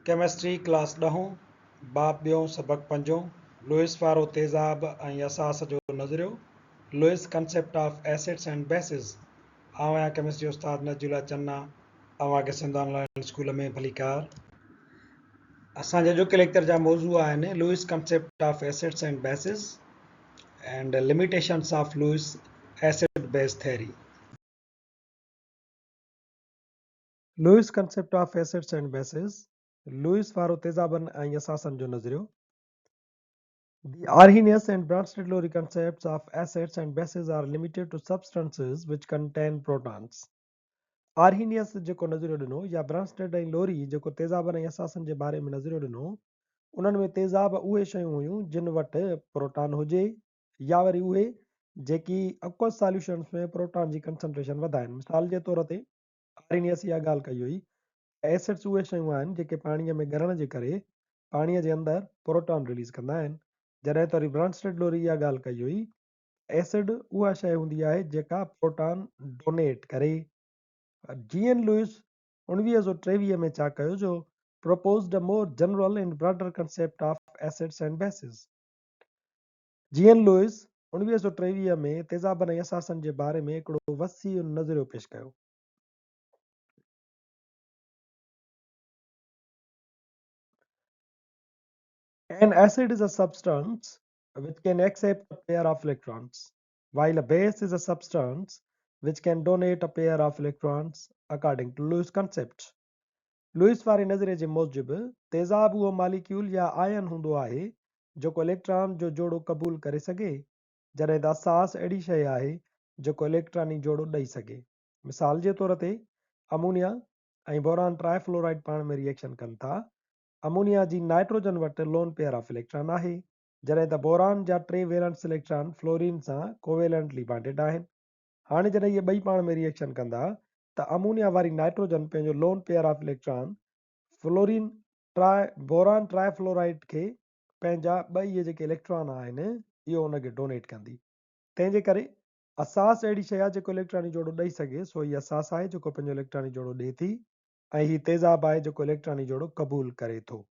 Chemistry class ڏهون، باب ٻيون، سبق پنجون، لوئس وارو تيزاب ۽ اساس جو نظريو، Lewis Concept of Acids and Bases، آئون آهيان ڪيمسٽري استاد نجي الله چنا، اوهان کي سنڌ آن لائين اسڪول ۾ ڀليڪار. اسان جي اڄوڪي ليڪچر جا موضوع آهن Lewis Concept of Acids and Bases and Limitations of Lewis Acid Base Theory. Lewis Concept of Acids and Bases, Lewis وارو تيزابن ۽ اثاثن جو نظريو. The Arrhenius and Bronsted-Lowry concepts of acids and bases are limited to substances which contain protons. Arrhenius جيڪو نظريو ڏنو يا برانسٽيڊ ۽ لوري جيڪو تيزابن ۽ اثاثن جي باري ۾ نظريو ڏنو، انهن ۾ تيزاب اهي شيون هيون جن وٽ پروٽان هجي يا وري اهي جيڪي اڪوس ساليوشنز ۾ پروٽان جي ڪنسنٽريشن وڌائين. مثال جي طور تي آرينيس اها ڳالهه ڪئي هئي ته ايسڊس اهي شيون آهن جيڪي پاڻيء ۾ ڳرڻ جي ڪري پاڻيء جي اندر پروٽان رليز ڪندا آهن، جڏهن ته وري برانسٽيڊ لوري اها ڳالهه ڪئي هئي ته ايسڊ اها شيء هوندي آهي جيڪا پروٽان ڊونيٽ ڪري. جي اين لوئس 1923 ۾ ڇا ڪيو جو proposed a more general and broader concept of acids and bases. G N Lewis 1923 ۾ تيزابن ۽ اثاثن جي باري ۾ هڪڙو وسيع نظريو پيش ڪيو. An acid is a substance which can accept a pair of electrons, while a base is a substance which can donate a pair of electrons according to Lewis concept. Lewis واري نظريي جي موجب تيزاب اهو ماليڪيول يا آئن هوندو آهي جيڪو اليڪٽران جو جوڙو قبول ڪري سگهي، جڏهن ته اساس اهڙي شيء آهي جيڪو اليڪٽراني جوڙو ڏئي سگهي. مثال جي طور تي امونيا ۽ بوران ٽرائي فلورائيڊ پاڻ ۾ ري ايڪشن ڪن ٿا. امونيا جي نائٽروجن وٽ لون پيئر آف اليڪٽران آهي، جڏهن ته بوران جا ٽي ويلنس اليڪٽران فلورين سان ڪوويلنٽلي بانڊيڊ آهن. هاڻي جڏهن اهي ٻئي پاڻ ۾ ري ايڪشن ڪندا ته امونيا واري نائٽروجن پنهنجو lone pair of electron fluorine tri boron trifluoride کي پنهنجا ٻه اهي جيڪي اليڪٽران آهن اهو ان کي ڊونيٽ ڪندي. تنهن جي ڪري اساس اهڙي شيء آهي جيڪو اليڪٽراني جوڙو ڏئي سگهي سو هي اساس آهي جيڪو پنهنجو اليڪٽراني جوڙو ڏئي ٿي ۽ هي تيزاب آهي جيڪو اليڪٽراني جوڙو قبول ڪري ٿو.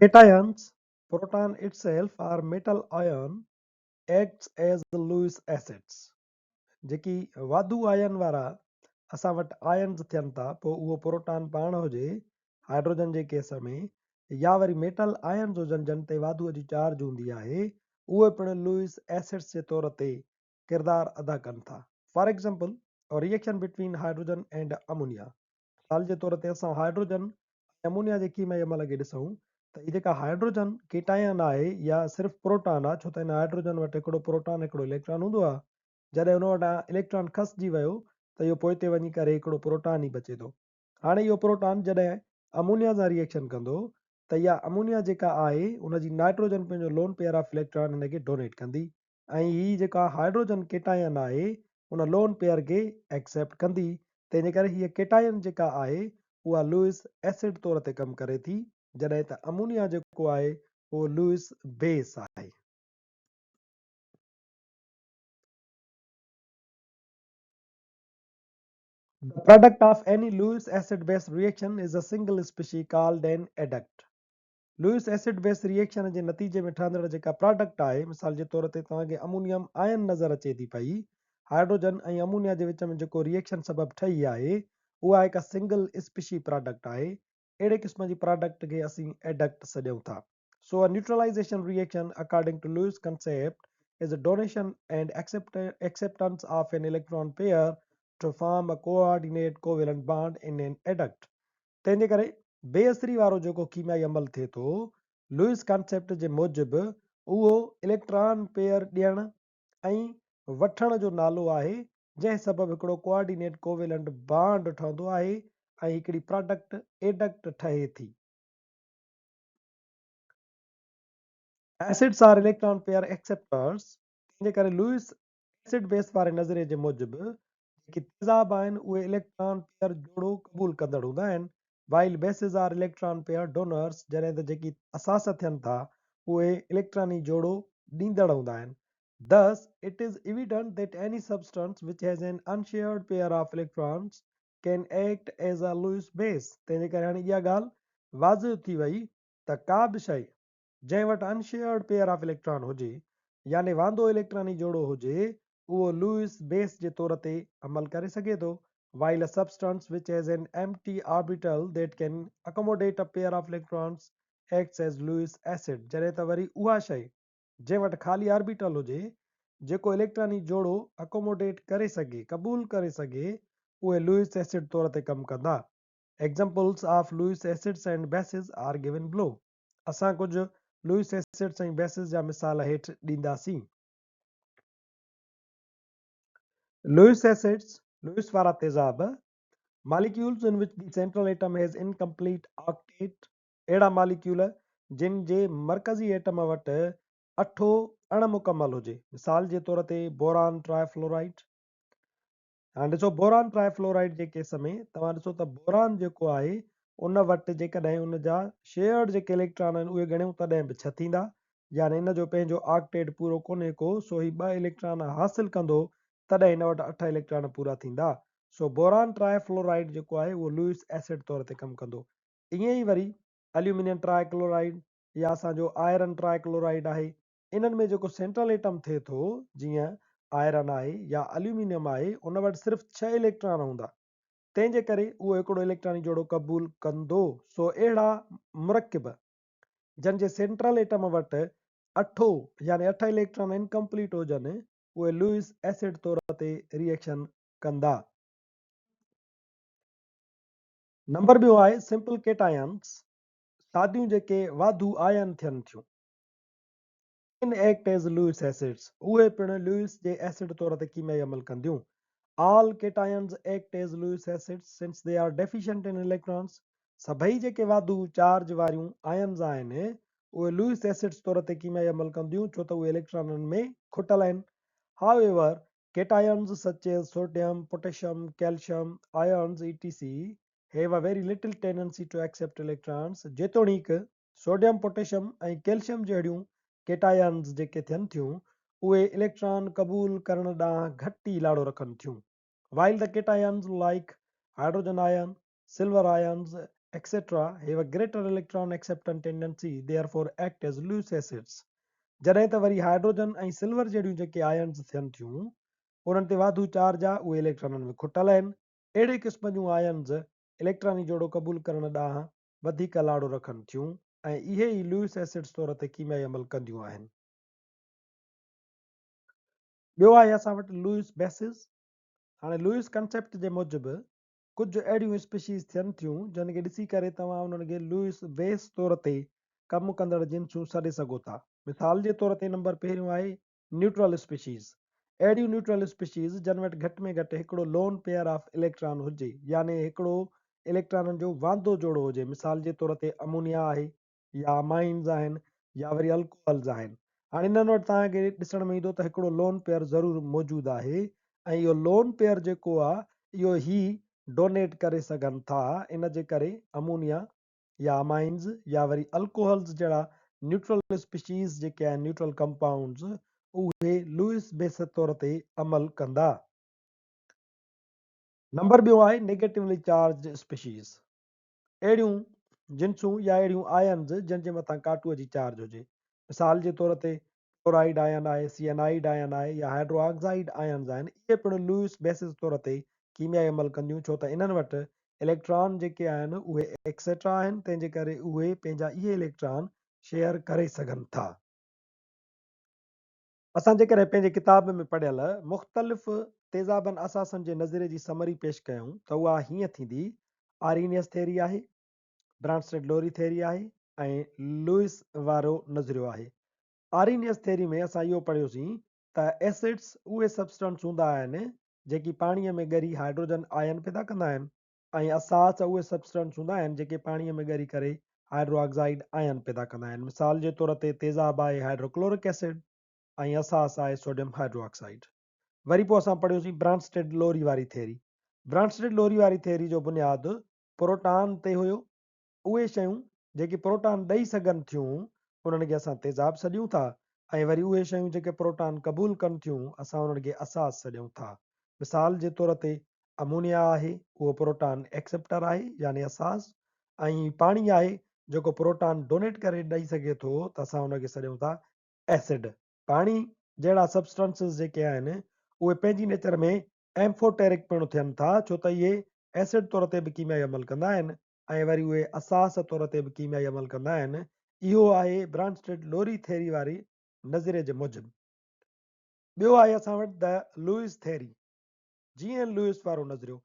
The cations, proton itself or metal ion, acts as Lewis acids. جيڪي واڌو آئن وارا اسان وٽ آئنز ٿين ٿا پوء اهو پروٽان پاڻ هجي هائڊروجن جي ڪيس ۾ يا وري ميٽل آئنز هجن جن تي واڌوء جي چارج هوندي آهي اهي پڻ لوئس ايسڊس جي طور تي ڪردار ادا ڪن ٿا. For example, reaction between hydrogen and ammonia مثال جي طور تي اسان هائڊروجن ۽ امونيا جي ڪيميائي عمل کي ڏسون ته هي جيڪا هائڊروجن ڪيٽايان آهي يا صرف پروٽان آهي ڇو ته هن هائڊروجن وٽ هڪڙو پروٽان هڪڙو اليڪٽران هوندو آهي جڏهن ان وٽان اليڪٽران کسجي ويو ته اهو پوئتي وڃي ڪري هڪڙو پروٽان ئي بچي ٿو هاڻي اهو پروٽان جڏهن امونيا سان ريئيڪشن ڪندو ته اها امونيا جيڪا آهي ان جي نائٽروجن پنهنجو لون پيئر آف اليڪٽران هن کي ڊونيٽ ڪندي ۽ هي جيڪا هائڊروجن ڪيٽاين آهي ان لون پيئر کي ايڪسيپٽ ڪندي تنهن جي ڪري هيء ڪيٽاين جيڪا آهي اها لوئس ايسڊ طور تي ڪم ڪري ٿي جڏهن ته امونيا جيڪو آهي اهو لوئس بيس آهي. The product of any Lewis acid-base reaction is a single species called an adduct. Lewis acid base reaction جي نتيجي ۾ ٺهندڙ جيڪا پراڊڪٽ آهي، مثال جي طور تي توهان کي امونيم آئن نظر اچي ٿي پئي، هائڊروجن ۽ امونيا جي وچ ۾ جيڪو ري ايڪشن سبب ٺهي آهي، اها هڪ سنگل اسپيشي پراڊڪٽ آهي، اهڙي قسم جي پراڊڪٽ کي اسين ايڊڪٽ سڏيون ٿا. So a neutralization reaction according to Lewis concept is a donation and acceptance of an electron pair to form a coordinate covalent bond in an adduct. تنهن جي ڪري بي اثري وارو جيڪو ڪيميائي عمل ٿئي ٿو، لوئس ڪانسيپٽ جي موجب اهو اليڪٽران پيئر ڏيڻ ۽ وٺڻ جو نالو آهي، جنهن سبب هڪڙو ڪوآرڊينيٽ ڪوويلنٽ بانڊ ٺهندو آهي ۽ هڪڙي پراڊڪٽ ايڊڪٽ ٺهي ٿي. Acids are electron pair acceptors، تنهن جي ڪري لوئس ايسڊ بيس واري نظريي جي موجب جيڪي تيزاب آهن اهي اليڪٽران پيئر جوڙو قبول ڪندڙ هوندا آهن، while bases are electron pair donors جڏهن ته جيڪي اثاثا ٿين ٿا اهي اليڪٽراني جوڙو ڏيندڙ هوندا آهن. Thus, it is evident that any substance which has an unshared pair of electrons can act as a Lewis base. تنهن جي ڪري هاڻي اها ڳالهه واضح ٿي وئي ته ڪا به شيء جنهن وٽ unshared pair of electron هجي يعني واندو اليڪٽراني جوڙو هجي اهو لوئس بيس جي طور تي عمل ڪري سگهي ٿو while a substance which has an empty orbital that can accommodate a pair of electrons acts as Lewis acid جڏهن ته وري اها شيء جنهن وٽ خالي آربيٽل هجي، جيڪو اليڪٽراني جوڙو اڪوموڊيٽ ڪري سگهي، قبول ڪري سگهي، اهي لوئس ايسڊ طور تي ڪم ڪندا. Examples of Lewis acids and bases are given below. اسان ڪجهه لوئس ايسڊس ۽ بيسز جا مثال هيٺ ڏينداسين. لوئس ايسڊس، لوئس وارا تيزاب، Molecules in which the central atom has incomplete octet، اهڙا ماليڪيول جن جي مرڪزي ايٽم وٽ اٺو اڻ مڪمل هجي، مثال جي طور تي بوران ٽرائي فلورائيڊ. هاڻي ڏسو بوران ٽرائي فلورائيڊ جي ڪيس ۾ توهان ڏسو ته بوران جيڪو آهي ان وٽ جيڪڏهن ان جا شيئرڊ جيڪي اليڪٽران آهن اهي ڳڻيون تڏهن به ڇهه ٿيندا، يعني ان جو پنهنجو آڪٽيٽ پورو ڪونهي ڪو، سو هي ٻه اليڪٽران حاصل ڪندو تڏهن هن وٽ اٺ اليڪٽران پورا ٿيندا. سو بوران ٽرائي فلورائيڊ جيڪو آهي اهو لوئس ايسڊ طور تي ڪم ڪندو. ائين ئي وري اليومينيم ٽراء ڪلورائيڊ يا اسان جو آئرن ٽراء ڪلورائيڊ آهي انهن ۾ جيڪو سينٽرل ايٽم ٿئي ٿو جيئن آئرن آهي يا اليومينيم آهي ان وٽ صرف ڇهه اليڪٽران هوندا تنهن جي ڪري اهو هڪڙو اليڪٽراني جوڙو قبول ڪندو سو اهڙا مرڪب جن جي سينٽرل ايٽم وٽ اٺو يعني اٺ اليڪٽران انڪمپليٽ هجن اهي لوئس ايسڊ طور تي ري ايڪشن ڪندا. نمبر ٻيو آهي سمپل ڪيٽاينس، ساديون جيڪي واڌو آئن ٿين ٿيون. Can act as Lewis acids, اهي پڻ لوئس جي ايسڊ طور تي ڪيميائي عمل ڪنديون. All cations act as Lewis acids since they are deficient in electrons, سڀئي جيڪي واڌو چارج واريون آئنز آهن اهي لوئس ايسڊس طور تي ڪيميائي عمل ڪنديون ڇو ته اهي اليڪٽرانن ۾ کٽل آهن. However, Cations such as sodium, potassium, calcium ions etc. have a very little tendency to accept electrons جيتوڻيڪ سوڊيم، پوٽيشم ۽ ڪيلشيم جهڙيون ڪيٽاينز جيڪي ٿين ٿيون اهي اليڪٽران قبول ڪرڻ ڏانهن گهٽ ئي لاڙو رکن ٿيون while the cations like hydrogen ion, silver ions etc. have a greater electron acceptance tendency therefore act as Lewis acids جڏهن ته وري هائڊروجن ۽ سلور جهڙيون جيڪي آئنز ٿين ٿيون انهن تي واڌو چارج آ اهي اليڪٽرانن ۾ کٽل آهن اهڙي قسم جون آئنز اليڪٽراني جوڙو قبول ڪرڻ ڏانهن وڌيڪ لاڙو رکن ٿيون ۽ اهي ئي لوئس ايسڊز طور تي ڪيميائي عمل ڪنديون آهن. ٻيو آهي اسان وٽ لوئس بيسز هاڻي لوئس ڪنسيپٽ جي موجب ڪجهه اهڙيون اسپيشيز ٿين ٿيون جن کي ڏسي ڪري توهان انهن کي لوئس بيس طور تي ڪم ڪندڙ جنسون سڏي سگهو ٿا. مثال جي طور تي نمبر پهريون آهي نيوٽرل اسپيشيز. اهڙيون نيوٽرل اسپيشيز جن وٽ گهٽ ۾ گهٽ هڪڙو لون پيئر آف اليڪٽران هجي يعني هڪڙو اليڪٽرانن جو واندو جوڙو هجي مثال جي طور تي امونيا آهي يا امائنز آهن يا وري الڪوحلز آهن. هاڻي انهن وٽ توهان کي ڏسڻ ۾ ايندو ته هڪڙو لون پيئر ضرور موجود آهي ۽ اهو لون پيئر جيڪو آهي اهو هي ڊونيٽ ڪري سگهن ٿا ان جي ڪري امونيا يا امائنز يا وري الڪوحلز جهڙا نيوٽرل اسپيشيز جيڪي آهن نيوٽرل ڪمپائونڊز اهي لوئس بيس طور تي عمل ڪندا. نمبر ٻيو آهي نيگيٽولي چارجڊ اسپيشيز. اهڙيون جنسون يا اهڙيون آئنز جن جي مٿان ڪاٽوء جي چارج هجي. مثال جي طور تي ڪلورائيڊ آئن آهي، سيئنائيڊ آئن آهي يا هائيڊرو آڪسائيڊ آئنز آهن اهي پڻ لوئس بيسز طور تي ڪيميائي عمل ڪنديون ڇو ته انهن وٽ اليڪٽران جيڪي آهن اهي ايڪسيٽرا آهن تنهن جي ڪري اهي پنهنجا اهي اليڪٽران شيئر ڪري سگهن ٿا. اسان جيڪڏهن پنهنجي ڪتاب ۾ پڙهيل مختلف تيزابن اثاثن جي نظريي جي سمري پيش ڪيون ته اها هيئن ٿيندي، آرينيس ٿيري آهي، برانسٽيڊ لوري ٿيري آهي ۽ لوئس وارو نظريو آهي. آرينيس ٿيري ۾ اسان اهو پڙهيوسين ته ايسڊس اهي سبسٽنس هوندا آهن جيڪي پاڻيء ۾ ڳري هائيڊروجن آئن پيدا ڪندا آهن ۽ اساس اهي سبسٽنس هوندا آهن جيڪي پاڻيء ۾ ڳري ڪري هائيڊرو آڪسائيڊ آئن پيدا ڪندا آهن. مثال جي طور تي تيزاب آهي هائيڊروڪلورڪ ايسڊ ۽ اساس آهي سوڊيم هائيڊرو آڪسائيڊ. وري پوء اسان پڙهيوسين برانسٽيڊ لوري واري ٿيري. برانسٽيڊ لوري واري ٿيري جو بنياد پروٽان تي هيو. اهي شيون جيڪي پروٽان ڏئي سگهن ٿيون انهن کي اسان تيزاب سڏيون ٿا ۽ وري اهي شيون جيڪي پروٽان قبول ڪن ٿيون اسان انهن کي اساس سڏيون ٿا. مثال جي طور تي امونيا آهي اهو پروٽان ايڪسيپٽر آهي يعني اساس ۽ پاڻي آهي جيڪو پروٽان ڊونيٽ ڪري ڏئي سگهي ٿو ته اسان ان کي سڏيون ٿا ايسڊ. پاڻي جهڙا سبسٽنسز جيڪي آهن اهي پنهنجي نيچر ۾ ايمفوٽيرڪ پڻ ٿين ٿا ڇو ته اهي ايسڊ طور تي به ڪيميائي عمل ڪندا آهن ۽ وري اهي اساس طور تي به ڪيميائي عمل ڪندا آهن، اهو آهي برانسٽيڊ لوري ٿيري واري نظريي جي موجب. ٻيو آهي اسان وٽ the Lewis theory, J N Lewis وارو نظريو،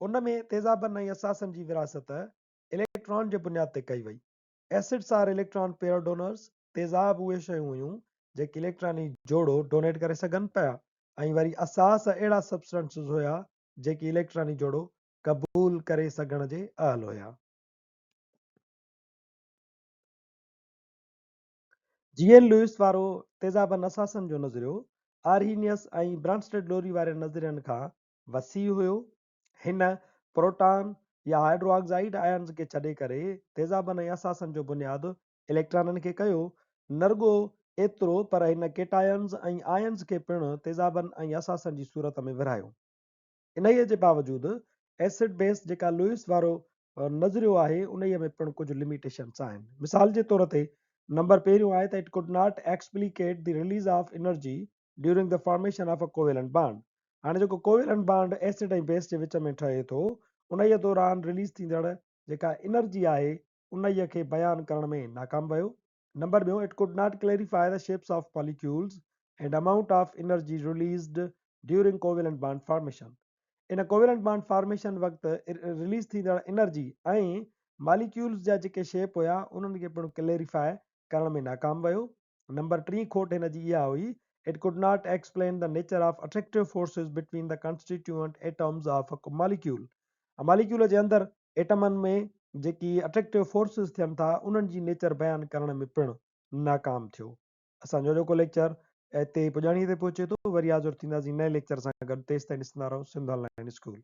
ان ۾ تيزابن ۽ اساسن جي ورهاست اليڪٽران جي بنياد تي ڪئي وئي. Acids are electron pair donors, تيزاب اهي شيون هيون جيڪي اليڪٽراني جوڙو ڊونيٽ ڪري سگهن پيا ۽ وري اساس اهڙا سبسٽنسز هيا جيڪي اليڪٽراني جوڙو قبول ڪري سگهڻ جي اهل هيا. جي اين لوئس وارو تيزابن اثاثن جو نظريو آرهينيس ۽ برانسٽيڊ لوري واري نظرين کان وسيع هيو. هن پروٽان يا هائيڊرو آڪسائيڊ آئنز کي ڇڏي ڪري تيزابن ۽ اثاثن جو بنياد اليڪٽرانن کي ڪيو، نه رڳو ايترو پر هن ڪيٽاينز ۽ آئنز کي پڻ تيزابن ۽ اثاثن جي صورت ۾ ورهايو. انهيء جي باوجود ايسڊ بيس جيڪا لوئس وارو نظريو آهي انهيء ۾ پڻ ڪجهه لميٽيشنس آهن. مثال جي طور تي نمبر پهريون آهي ته it could not explicate the release of energy during the formation of a covalent bond هاڻي جيڪو ڪوويلنٽ بانڊ ايسڊ ۽ بيس جي وچ ۾ ٺهي ٿو انهيء دوران رليز ٿيندڙ جيڪا انرجي آهي انهيء کي بيان ڪرڻ ۾ ناڪام ويو. نمبر ٻيون it could not clarify the shapes of molecules and amount of energy released during covalent bond formation in covalent bond formation وقت رليز ٿيندڙ انرجي ۽ ماليڪيولز جا جيڪي شيپ هيا انهن کي پڻ ڪليريفائي ڪرڻ ۾ ناڪام ويو. نمبر ٽين کوٽ هن جي اها هئي it could not explain the nature of attractive forces between the constituent atoms of a molecule molecule جي اندر ايٽمن ۾ جيڪي اٽريڪٽو فورسز ٿين ٿا انهن جي نيچر بيان ڪرڻ ۾ پڻ ناڪام ٿيو. اسان جو اڄوڪو ليڪچر اتي پڄاڻي تي پهچي ٿو وري حاضر ٿينداسين نئين ليڪچر سان گڏ تيستائين ڏسندا رهو سنڌ آن لائين اسڪول.